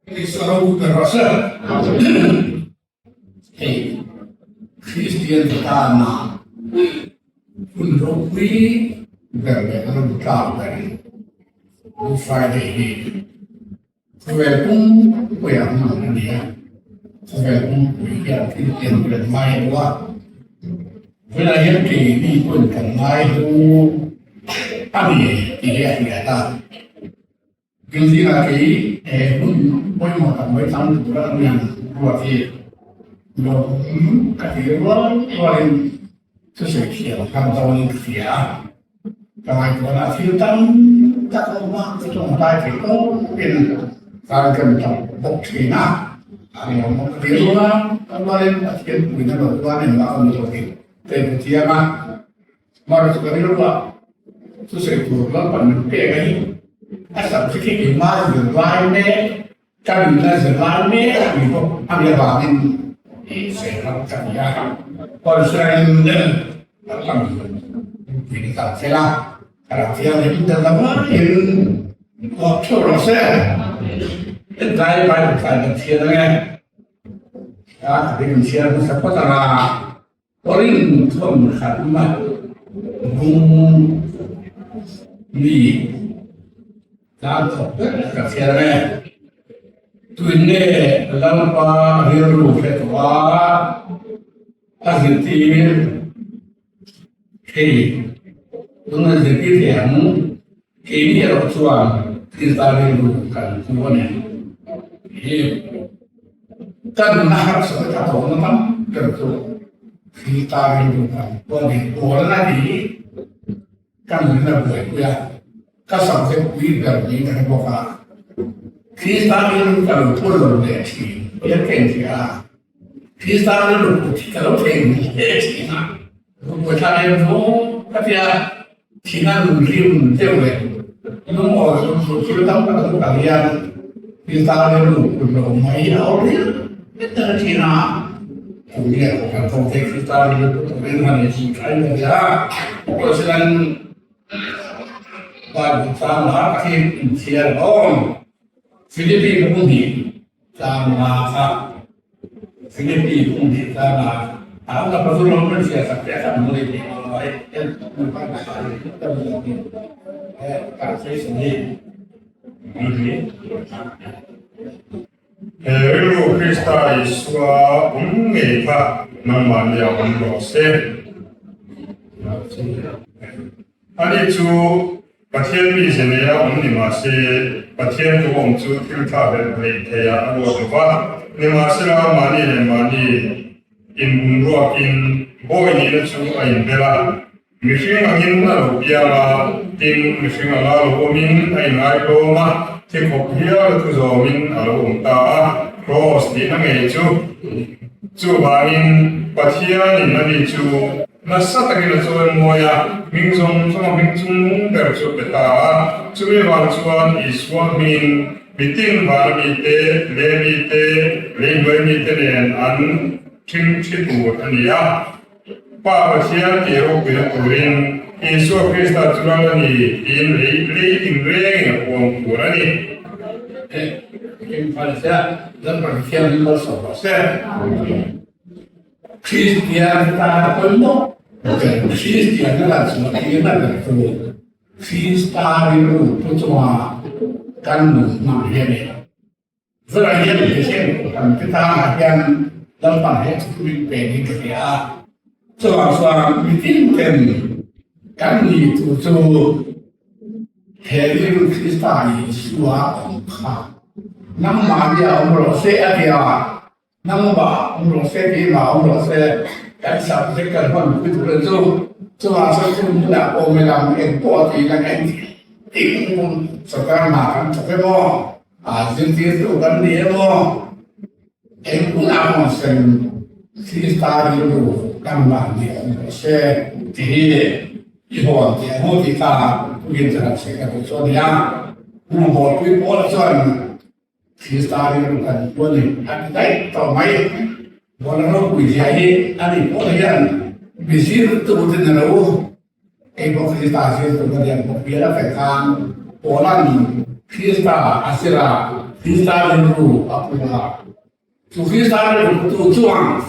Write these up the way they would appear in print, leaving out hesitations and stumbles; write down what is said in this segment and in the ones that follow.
Isua ropui ber rawh se. Hei Kristian te tana hun ropui ber leh ram tlak ber Good Friday hi khawvel pumpuia hman a ni a. Khawvel pumpui hian thil pian ber ngai lo a. Tunah hian keini pawhin kan ngai hlu a ni tih hi a hriat a. Zingah kei he hun pawimawh tak mai chang tura an in ruat hi lawm ka ti rual rualin thusawi thiam har dawnin ka hria a, ka ngaihtuahna thil tam tak a awm a, ka tawngtai thei tawpin kar kan tap bawk thin a, a lawm ka ti rual rualin Pathian puina lo chuan engmah ka ni lo tih ka inhrethiam a. Mar chu ka rilru a, thusawi tur lampan min pek a hi a subject hi keimah zir lai mek, ka nunna zir lai mek a ni bawk a nih avangin i sawi ram ka ni a. Kawlsirain kan lam pui ni ta che la, ka ram thianghlim tel lo aiin awk theuh rawh se. Tlai Bible tlai kan chhiar ange, a ka rin chhiar hmasa phawt anga. Korin thawm khat mah bung mi tlang thawk ber ka chhiar ang e. Tuin nge Lalpa rilru hre tawh a, a zirtir thei? Tuna zirtir thei ang keini erawh chuan Krista rilru kan pu a ni. Kan nuna harsatna ka tawhna tam ber chu Krista rilru kan pu a ni. Pawlna hi ka nunna buaipui a, ka subject pui ber niin ka hre bawk a. Krista rilru ka lo pu lo leh thin hian ka inhria a, Krista rilru put hi ka lo theihnghilh hle thin a. Buaithlak em chu ka tia. Thina nun rim deuh leh lungawi chu chu thil tam tak chu kal hian thil tar rilru put lo mai a awm riau riau a thin a, kum nge pawh kan thawk thei thil tar rilru put turin han inhmuh tha em em a, President Bible chang lar tak hi inchhiar hlawm Philippi hmun hnih Tlang nga kha Philippi hung hnih tlang nga a awm a pathum rawng kan hria sak te a kan hmu leh tih ang mai en hmun pa ka sa ni ka ni ni he translation hi ni hi He rilru Krista Isua awm ngei kha nangmahni a awm rawh se. Ani chu Pathian mi ze neia awm ni mah se, Pathian thu awm chu thil tha belh hleih theiah a ruat lo va. Nimahsela, mahni leh mahni inbumruakin bawi nihna chu a inbel a. Mihring angin a lo piang a, tin, mihring anga lo awmin a inngaihtlawm a, thi khawp hial a thu zawmin a lo awm ta a, Kraws tihna ngei chu. Chuvangin, Pathianin ani chu Nasa takin a chawi mawi a, hming zawng zawnga hming chung ber chu a pe ta a. Chumi vang chuan Isua hmingin mitin vana mite, le mite, leihnuai mite nen an ṭhing ṭhi tur a ni a. Pa Pathian tih ropuina turin Isua Krista chu lal a ni tiin lei lei tinrengin a puang tur a ni. Engkim phal se, Lalpa Pathian hi malsawm rawh se. Kristian tan pawimawh ber Kristian a lan chhuah tirna ber chu Krista rilru pu chunga kan nun hmang hi a ni. Zirah hian mihring kan ti tangah hian Lalpan he thu min pe niin ka hria a, chuvang chuan mitin ten kan ni tur chu he rilru Krista Isua awm kha nangmahni a awm rawh se a ti a. Nangmah awm rawh se, keimah awm rawh se, kan subject kan hman pui tur a chu. Chuvang chuan chu hmunah pawh milam eng pawh a tiin a eng tih pum sorkar hna kan thawk emaw, a zirtirtu kan ni emaw, eng hunah pawh sen Krista rilru nangmah ni awm rawh se tih hi i hawn tih a hmu tih kha puiin ka han sawi ka duh chu a ni a. Hmuhbawlpui pawlah chuan Krista rilru kan pu a ni. A ti daih tawh mai. Bola ropui zia hi a ni pawh hian mi zirtu te ni lo. Kei pawh Krista zirtu ka lian bawk bial a feh khan Paula'n Krista a zir a. Krista rilru a pu a. Chu Krista rilru putu chuan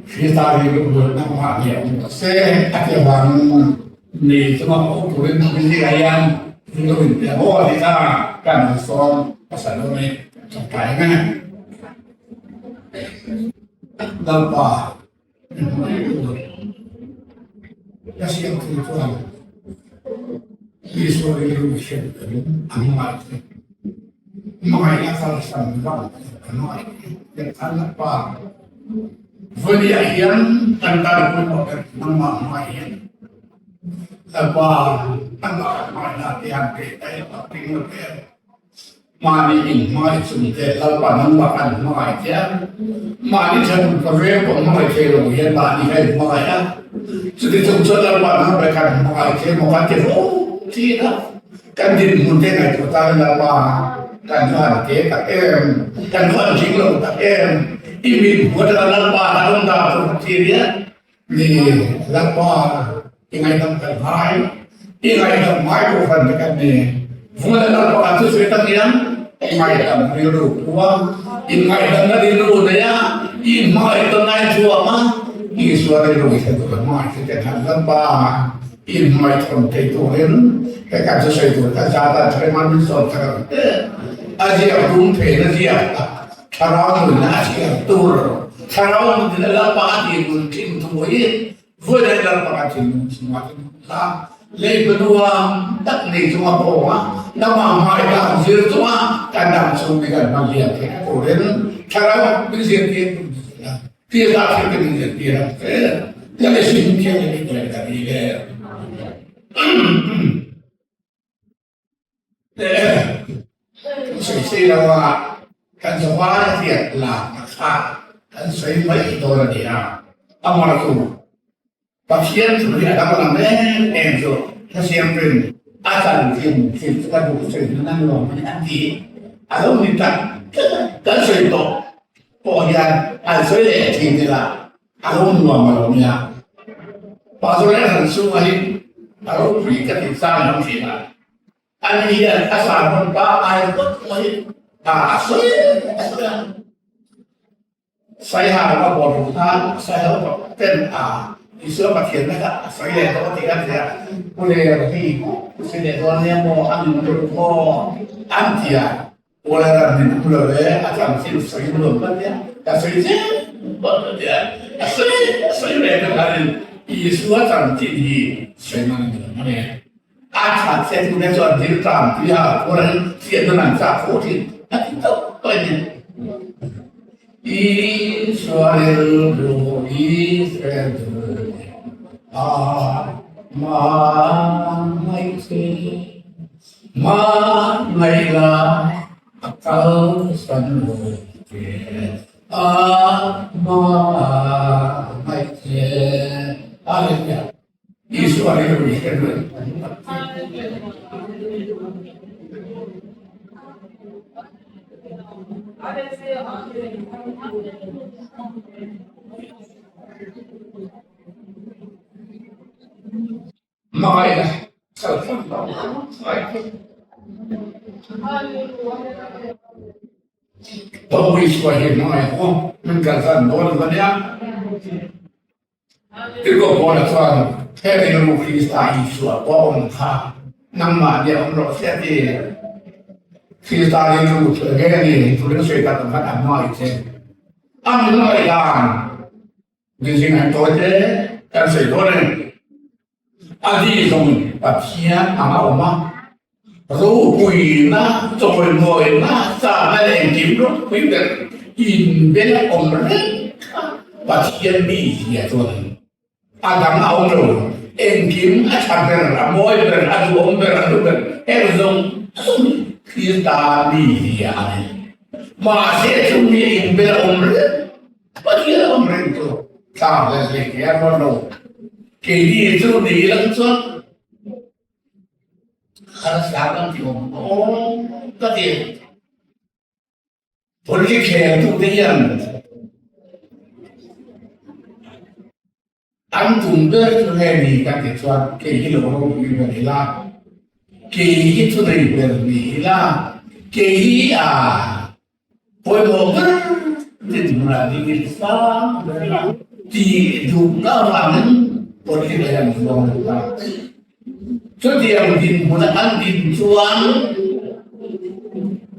Krista rilru buaina kawngah leh awm ta se a ti avangin nei chunga awm turin min zirah hian rilru inpe haw a ti kha kan sawn pasal awm e tangkai nge. Lalpa min hmangaih tur ka siam thei chuan Isua rilru hriat turin a hmangaih che. Hmangaihna kalsan vang a hmangaih che. Kan Lalpa vawiah hian kan tan pawimawh ber nangmah hmangaih hian Lalpa nangmah kan hmangaihna te han pe ta ila ping lo te. Mahni inhmangaih chung te Lalpa nangmah kan hmangaih che a, mahni thenawm ka veng pawh hmangaih thei lo hian mahni ka inhmangaih a, chuti chung chuan Lalpa nangmah kan hmangaih che maw kan ti fo thin a, kan dinhmun te ngaihtuah tan Lalpa kan va han te tak em, kan va han ding lo tak em, i mit hmu atanga Lalpa kan awm dan tur ka thlir hian ni Lalpa i ngaihdam kan ngai, i ngaihdam ngai kohhran te kan ni. Vunga leh Lalpa kan thusawi tak hian ngaihdam rilru pu a, inngaihdamna rilru nei a, i hmangaih tawn lai thuam a, Isua rilru i hre tur a hmangaih che te khan Lalpa i hmangaih thawn thei turin he kan thusawi tur kan zat a Threman min sawm sak ang te a ziak dum theihna ziak a thlarau nunna a chhiar tur thlarau nunna Lalpa a tih nun thin thu hi Vawiin ram pakhat thinlung chungah chuan hla lei nuam tak nei chunga pawng a, nangmah hmai dan zir chunga kan dam chhung ni kan hman liam theih turin thlarau min zirtir tum chu si a, thil ah thil te min zirtir ang che, ka le hrim thiang in i ka ni le. Sawi sei lo a, kan zawai a hriat lakna kha kan sawi mai dawn a ni a, amaherawhchu Pathian thu hi a danglam em em chu Thasiamrin a chanchin thil chu ka duh sawi hman ang lo mai a ti a lo ni tak tlat a, kan sawi tawh pawh hian an sawi leh thin ila A lo nuam a lo nia. Pastor Nelson chhunga hi a ropui ka tih chang in awm thin a. Ani hian a sermon pa ai ngawt mai a sawi a sawi a. Saiha ka bawr ru khan Saiho ten a Isua Pathian na kha a sawi leh tawh tih kan hria. Pu ler hi pu sawi leh dawn nia maw a nun ru maw an ti a. Kawlrawn min um lo e, a chanchin sawi nuam ka tia, ka sawi zel bawk ka tia, a sawi a sawi ve ta khanin Isua chanchin hi sawi man nuam a ni. A that che tu te chuan thil tlang tui a kawlrawn hriatna nan chak fo thin a ti tawp tawh in. Isua rilru Israel a hmangaih che. Hmangaih la a kal san lo che, a hmangaih che. Hallelujah. Isua rilru i hre reng. Hmangaih la kal san lo Pawi suai hi hmangaih ho min kal san dawn lo ania. Tirhkoh Paula chuan he rilru Krista Isua pawh awm kha nangmah nia awm rawh se a ti. Krista rilru chu enge a ni turin sawi tak ang khan a hmangaih che. A min hmangaih dan Zing an tawi te kan sawi dawn a ni. A di zawng Pathian ang a awm a, ropuina, chawimawina, chakna leh engkim ropui ber inbel a awm reng kha Pathian mizia chuan a ni. A dang a awm lo, engkim a tha ber, a mawi ber, a duhawm ber, a hlu ber, heng zawng zawng hi Krista mizia a ni. Mahse chumi inbel a awm reng Pathian awm reng chu tlang leh hlei thei a ruat lo. Keini chu ni ila chuan harsa kan ti awm awm ka ti. Politic khel tute hian An tum ber chu nge ni ka ti chuan kei hi lo ropui ber ila, kei hi thu nei ber ni ila. Kei hi a pawimawh ber dinhmunah dingin sang ber tih duhna avangin politics hian an zuang duh a. Chutiang dinhmuna an din chuan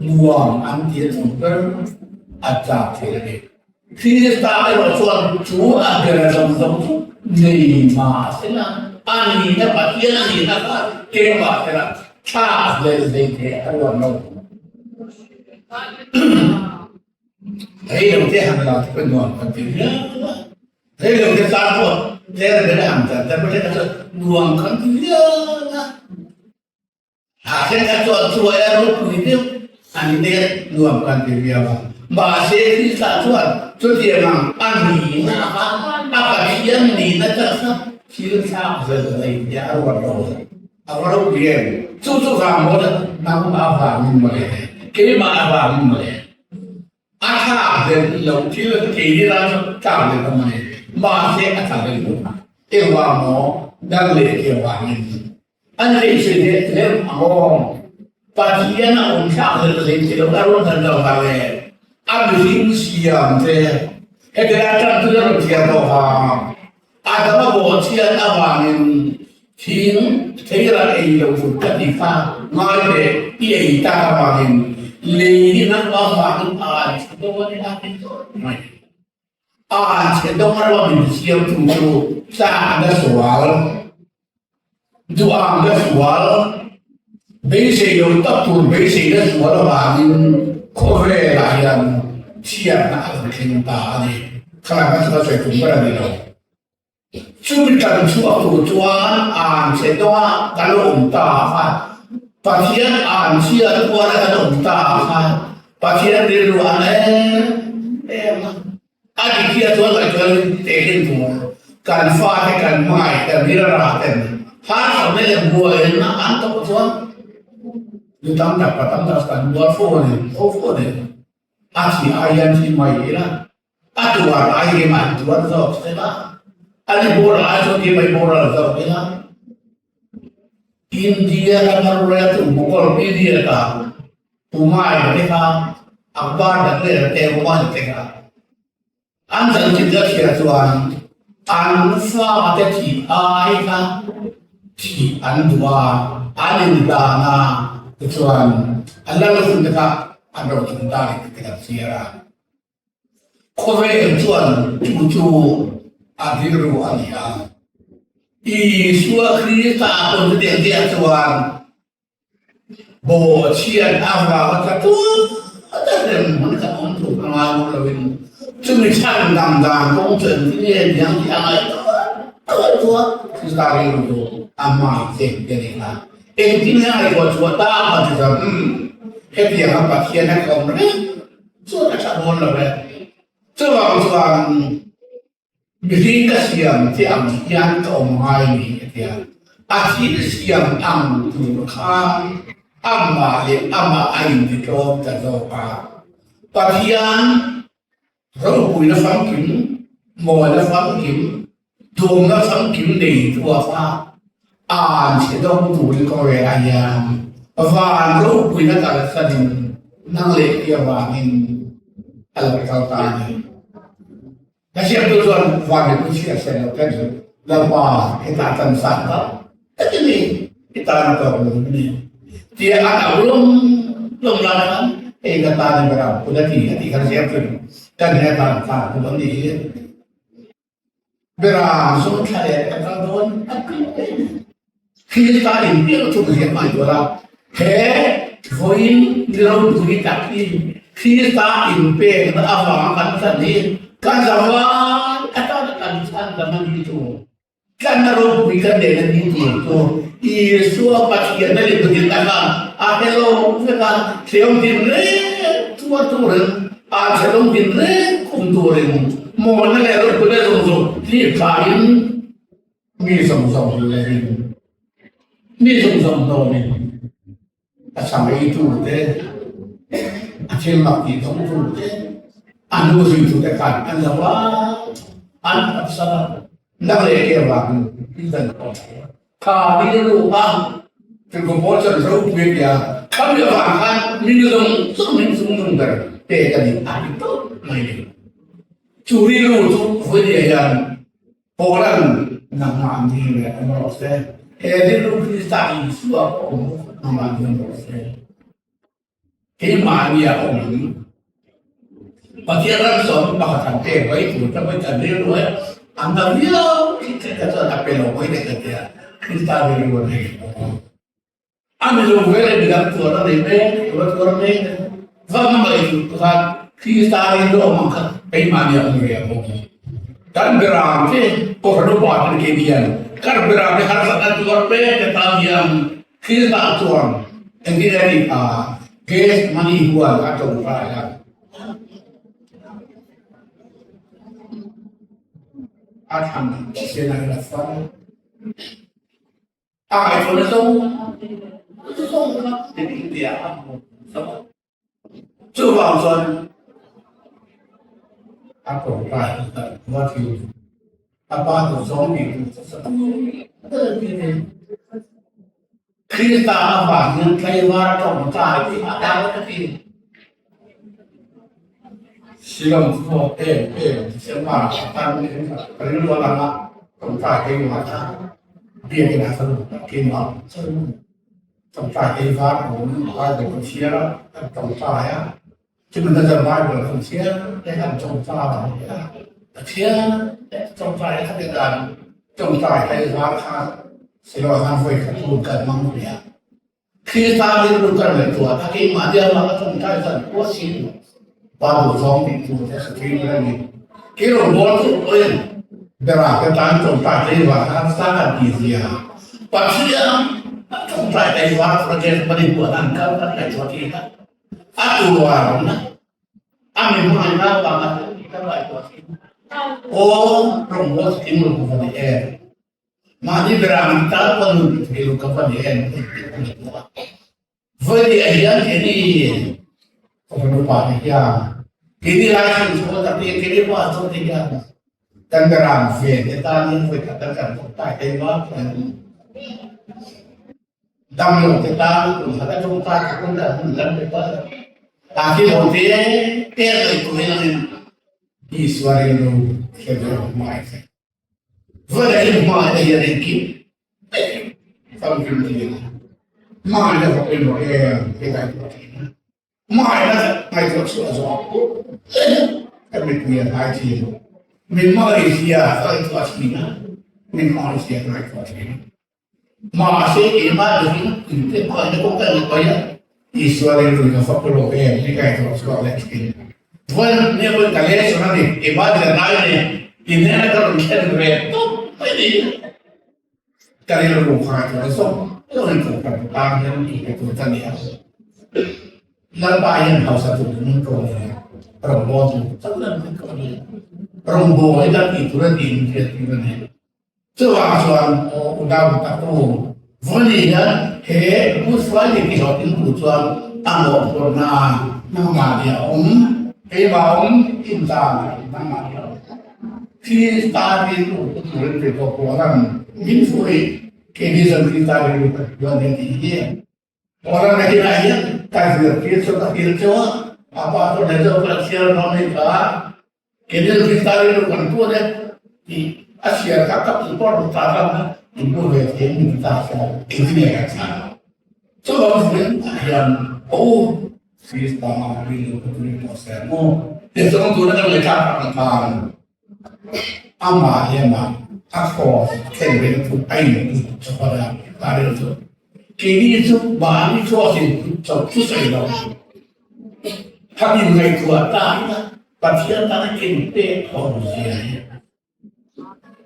nuam an ti a chung ber a chak thei a ni. Krista erawh chuan chu a bera zawng zawng chu nei mah sela, a nihna Pathian a nihna kha keng mah sela thla a hlel hlei thei a ruat lo. Rei lo te han la chu ka nuam kan ti viau a, rei lo te tan pawh tlem ber a han tan ta pawh chu nuam kan ti viau a. A thenkhat chuan chuai a ropui deuh an te nuam kan ti viau a, mahse Krista chuan chutiang ang a nihna kha a Pathian nihna tak kha thil thlak zel thei tia a ruat lo. A va ropui em? Chu chu vang maw nangmah avangin mawle, keimah avangin mawle. A thlak hlel lo thil thei ni tan chuan tlak hlel awm a ni. Mahse a tla hlel lo. Engvang maw dang leh ke avangin an lei sawi leh hlem ang aw. Pathian a awm thlak hlel hlei thei lo a rawn han lo vang e. A mihring siam te hetilai tan chu a rawn thiam tawh vang. Adama bawhchhiat avangin thing theira ei lo tur ka ti kha ngai leh i ei tak avangin lei hi nangmah vangin a an chhe dawng a ni a ti mai. A an chhe dawng a ruah min siam tu chu chakna sual, duhangna sual, beisei lo tak tur beiseina sual avangin khawvelah hian chhiatna a rawn thleng ta a ni. Thlalak a chhuah sawi tum ber a ni lo. Chumi tan chhuak tur chuan an chhe dawnga kan awm ta kha, Pathian an chhia tuara kan awm ta kha, Pathian rilru an em em a. A dik hi a chuan ngaihtuah in tehkhin tur kan fate kan hmangaih kan rilra ten harsatna leh buaina an tawh chuan mi tam tak pa tam tak kan bual fo a ni fo fo a ni. A thi ai hian thi mai ila a tuar ai hi mah tuar zawk sela a ni boral ai chuan hi mai boral zawk ila India rama roreltu Mughal period ah Humayun te kha Akbar dang leh te Humayun te kha an chanchin te hriat chuan an fate thih ai kha thih an duh a, an inhlan a, tichuan an lal hun te kha an ro thung ta ni tih te kan hria a. Khawvel chuan chu chu a rilru a ni a. Isua Krista pawn chutiang chiah chuan Bawhchhiat avanga tla tut a rem hmun kha awm tur a ngai ngawt loin chumi chhan dang dan kawng chu engtin nge niang tih a ngaihtuah ngaihtuah Krista rilru chu a hmai cheng te ni kha engtin nge a ngaihtuah chhuah tak a ti chuan umm hetianga Pathian a ka awm reng chuan a tha dawn lo e chuvang chuan Mihring ka siam che ang hian ka awm ngai ni a ti a, a thil siam ang tur khan amah leh amah a intitlawm ta zawk a. Pathian ropuina famkim, mawina famkim, duhawmna famkim nei tua kha an chhe dawng turin khawvelah hian van ropuina kalsanin nang leh i avangin a lo kal ta a ni. Ka siamtu chuan van mipui chhiar sen lo kher chu Lalpa hetah kan sat ta tak a ni, i tan a tawk lo a ni tia an au lawm lawm lai khan hei ka tan in ka ram phun a ti a tih khan siamtu kan he tan tan phun an nih hi. Beram zawng thla leh ka kal dawn a ti mai. Krista in piang chung hian ngaihtuah la, he vawiin ni ropui tak hi Krista inpekna avanga kan thlan hi kan zavai atana kan thlan lam a ni tur. Tlanna ropui kan neih a ni tur chu Isua Pathianna leh Pathianna khan a helo vek a, tleu din reng tuar turin, a chhelo din reng khum turin mawlna leh ropuina zawng zawng hlip thlain Mi zawng zawng lehin, mi zawng zawng dawnin a chhang eitu te, a thil mak tih dawngtu te, a hnu zuitu te khan an lo a, an phatsan a, nang leh ke vangin in dan kawng. Kha rilru a, Tirhkoh Paul chuan ropui a ti a, kha. Khami avang khan mi zawng zawng in chungnung ber pek a ni a ti tawp mai ni. Chu rilru chu vawinia hian Paula'n nangmah an ding leh awm rawh se, he rilru Krista Isua pawh awm bawk nangmah an ding rawh se. Keimahni a awm Pathian ram sawm pakhat an pek mai tur ta mai kan rilru hi an na viau thin che kha chuan a pe lo mai leh ka tia Krista rilru a nei a mi lo ve leh midang tuar a nei mek tuar tuar mek va hmangaih tur te khan Krista rilru awm ang kha keimahni a awm ve ang bawk kan beram te Kohhran upa te keini hian kan beram te harsatna tuar mek te tan hian Thil tah chuan engtin a nih a, gas money huan a tawngtai a. A thlan thisen a la far. A ngaihtuah na zawng zawng kha India a hmu zo. Chuvang chuan a tawngtai a hma thin. A pa duh zawng tih tur chu sa Krista avang hian tlaivar tawngtai tih a dang ka ti. Silom chhuak em em December ah tan ka rilru a lang a, tawngtai keimah kha biakinn ah ka lut keimah. Tawngtai tlaivar awm Bible kan chhiar a, kan tawngtai a. Chumi hna chuan Bible kan chhiar te kan tawngtai a, Pathian tawngtai a khat dan tawngtai tlaivar kha Siloa khan vawi khat hun kan hmang ve a. Krista rilru kan ngaihtuah a, keimah diam ah ka tawngtai chuan pawh si pa duh zawng tih tur te ka thil a ni. Kei rawngbâwl chu pawhin bera ka tan tawngtai tlaivar kha harsa kan ti zia. Pathian a tawngtai tlaivar project hman an kal kan ngaihtuah thin a. A tuar na a mi hmangaihna avanga thil tih kan ngaihtuah thin. Aw, rawngbâwl thim lo ka va ni em? Mahni berang tal pawn nun thei lo ka va ni em? Tih ka ngaihtuah a. Vawi ah hian keini ka fanu pa te hian keini lai thlen chu ka ti keini pa chu te hian kan berang ve te tan in vawi khat kan kan thawk tai thei va chuan dam lo te tan kum khat a tawngtai ka hun kan hun kan pe pa ta khi lo te te lei tu in Isua rilru hre ve mai te Vawlei hmai a hian engkim famkim thin a, hmai na vawk emaw em ti ngaihtuah thin a, hmai na ngaihtuah chhuah zawh ka mipui a hnai thin. Min Malaysia ka ngaihtuah thin a, min Malaysia ka ngaihtuah thin a. Mahse keimah lovin inte hmangaihna pawh ka ngaihtuah a, Isua rilru in a fak lawk em tih ka ngaihtuah chhuak leh thin. Vawiin nia vawiin ka lesson a ni, keimah zirlai nen inhnen ka rawn thlen ve tawp mai ni. Ka rilru kha ngaihtuah zawk zawkin kohhran tan hian tih ve tur ka ni a. Lalpa hian hausa tur min ko ni a, rawngbâwl tur chauh hian min ko ni a. Rawngbâwl hi kan tih tur a tih min hriattir a ni. Chuvang chuan aw u dam tak u, vawi hian he Good Friday ti hlawhtling tur chuan a mawhphurhna nangmah nih a awm, keimah awm inzan nangmah nih a awm. Krista rilru pu turin Tirhkoh Paula'n min fuih, keini chuan Krista rilru kan hmuh a ni a tih hi. Paula'n a inah hian ka zirtir chu ka hrilh cheu a, a pa chuan he zawk chuan chhiar hlawm hi tha. Keini Krista rilru kan pu a tih a chhiar kha ka pu pawh rawn ta ram a, in pu ve thei min ti ta se engtin nge kan chhan ang? Chuvang chuan ah hian ka u Krista rilru ka pu pawh se maw tichuan tuna kan lehkha tak ang khan amah leh amah a cross khen ve na thu a in chawp a ta rilru chu keini chu mahni cross in chawp chu sawi lo. Kha min ngaihtuah ta ila Pathian tana inpek awmzia hi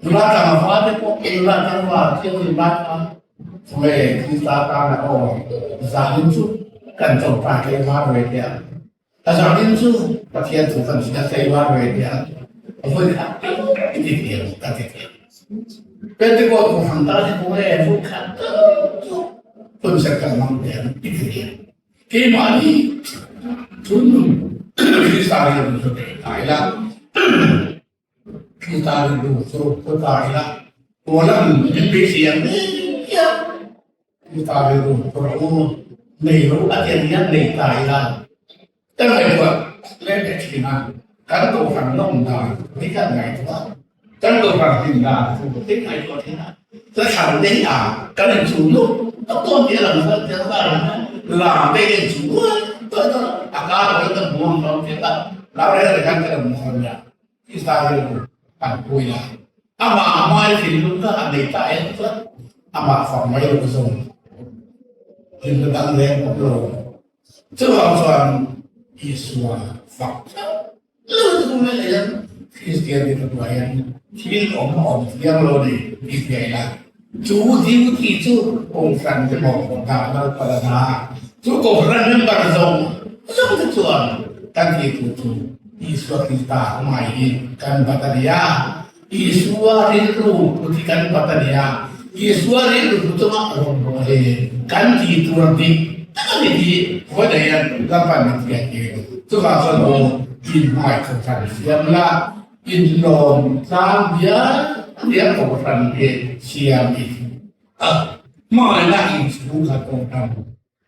nula tlangval te pawh nula tlangval thianghlim lai kha khawnge Krista tana aw zanin chu kan tawngtai tlaivar ve teh ang a zanin chu Pathian thu kan hria tlaivar ve teh ang vawi khat i ti thei ang ka ti thei ang Pentecost kohhran tan hi khawnge vawi khat chu hunserh kan hmang teh ang i ti thei ang. Keimahni thunun Krista rilru chu ta ila, Krista rilru chu pu ta ila, Paula'n min beisei ang mek hian Krista rilru pu rawh u. Nei lo a ti a nia, nei ta ila. Ka ngaihtuah leh leh thin a, kan kohhran nawm dan hi kan ngaihtuah a, kan kohhran hlim dan chu hi ngaihtuah thin a, ka thlan te hi a kan inchuh nup nup dawn tih a lang chuan tiang kha a lang a, lam te hi a inchuh nuai nuai dawn a, a kar pawhin kan hmu ang dawn tih a, lam reng reng khan kan hmu dawn nia, Krista rilru kan pui a, amah hmai thinlung kha a nei ta em chuan amah fak mai lo zawng hlimna dang reng awm lo. Chuvang chuan Isua fak theuh theuh chu mai leh hian Kristian te hnuai hian thil awm a awm thiang lo ni tih hriat ila. Chu duty chu Kohhran te mawh dah lal pal a hna. Chu Kohhran member zawng zawng te chuan kan tih tur chu Isua Krista hmai hi kan bat a ni a. Isua rilru put hi kan bat a ni a, Isua rilru put chunga rawn rawh hi kan tih tur dik tak a ni tih vawiin hian Lalpan min fiah tir. Chuvang chuan aw, inhmai kohhran siam la, inlawm tlang bial bial kohhran hi siam i a hmangaihna inchhungkhat kohhran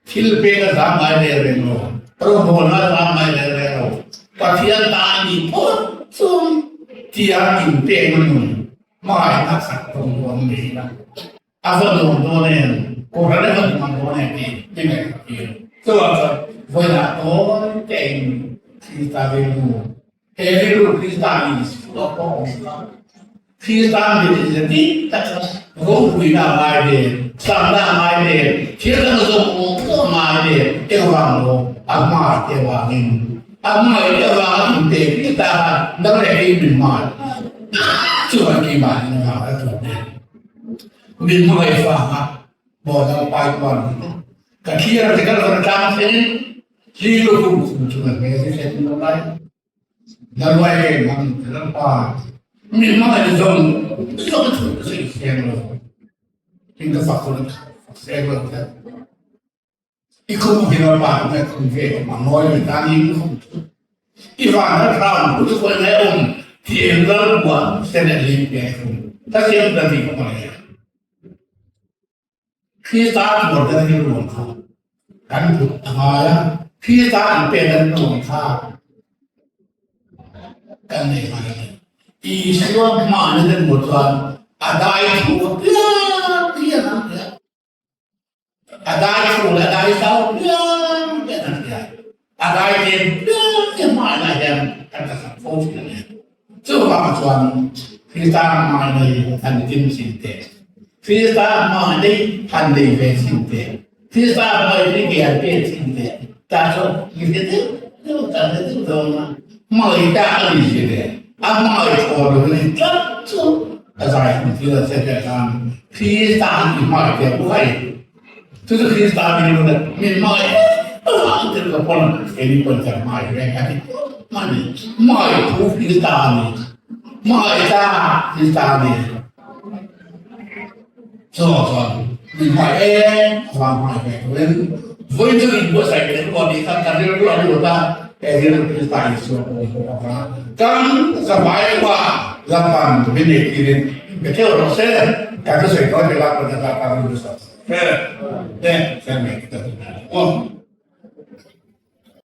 Thil pek a zam ngai reng reng lo, rawngbawlna a zam ngai reng reng lo. Pathian ta a nih phawt chuan tia inpekna nun hmangaihna khat rawngbawlna ni ila a va nuam dawn em, Kohhran a va nuam dawn em tih i ngaihtuah tir. Chuvang chuan vawiinah tawi tein Krista rilru He rilru Krista Isua pawh awm kha Krista mit in ze dik tak kha ropuina a ngai ve, sanna a ngai ve, thil dang zawng pawh a ngai ve, engvang lo a hmai te vangin a hmai te avanga inte Krista khan nang leh kei min hmai chuan keimah in a vang a tuar ve. Min hmangaih vanga maw Lalpa i tuar ka thlir te kan rawn tlang thleng Hi lukhum chung chu kan hmel hi hriat lo lai. Laluai ke mang lalpa mi hmangaih zawng zawng chu zui seng lo. Tin ka fak tu seng lo te. I khum hi lalpa tu khum ve ma ngoi mi ta ni khum chu. I van ha thram ku chu koi ngai om ti eng lal bua sen a lim pe khum. Ta siam ta ni ko ma le. Krista tuar dan hi ruang kha kan put a ngai a, Krista an pek dan ruang kha kan nei ngai a ni. Isua hmaan in an hmuh chuan a dai thu piang piang an hria. A dai thu leh a dai zau piang piang an hria. A dai tlem piang piang hmaanah hian kan ka sak fo thin a ni. Chuvang chuan Krista hmai nei han kim chin teh. Krista hmai nei han nei ve chin teh. Krista hmai nei ke han pe chin teh. Ta chuan mi hre deuh deuh ta hre deuh dawn a. Hmai ta a ni si le. A hmai thaw lo ni tlat chu a zai hmu thil a che te khan Krista an i hmai te huai. Chu chu Krista min lu min hmai avang te ka pawn keini pawn kan hmai reng a ti mani hmai thu Krista ni hmai ta Krista ni chu chuan min hmai em avang hmai ve turin vui chu in buatsaih ve ko ni kha kan rilru a lut a he rilru Krista Isua pawh bawk a kan zavai pa Lalpan min ei tirin be theuh rawh se kan thusawi tawi te lak pawn a tlak a rilru sak.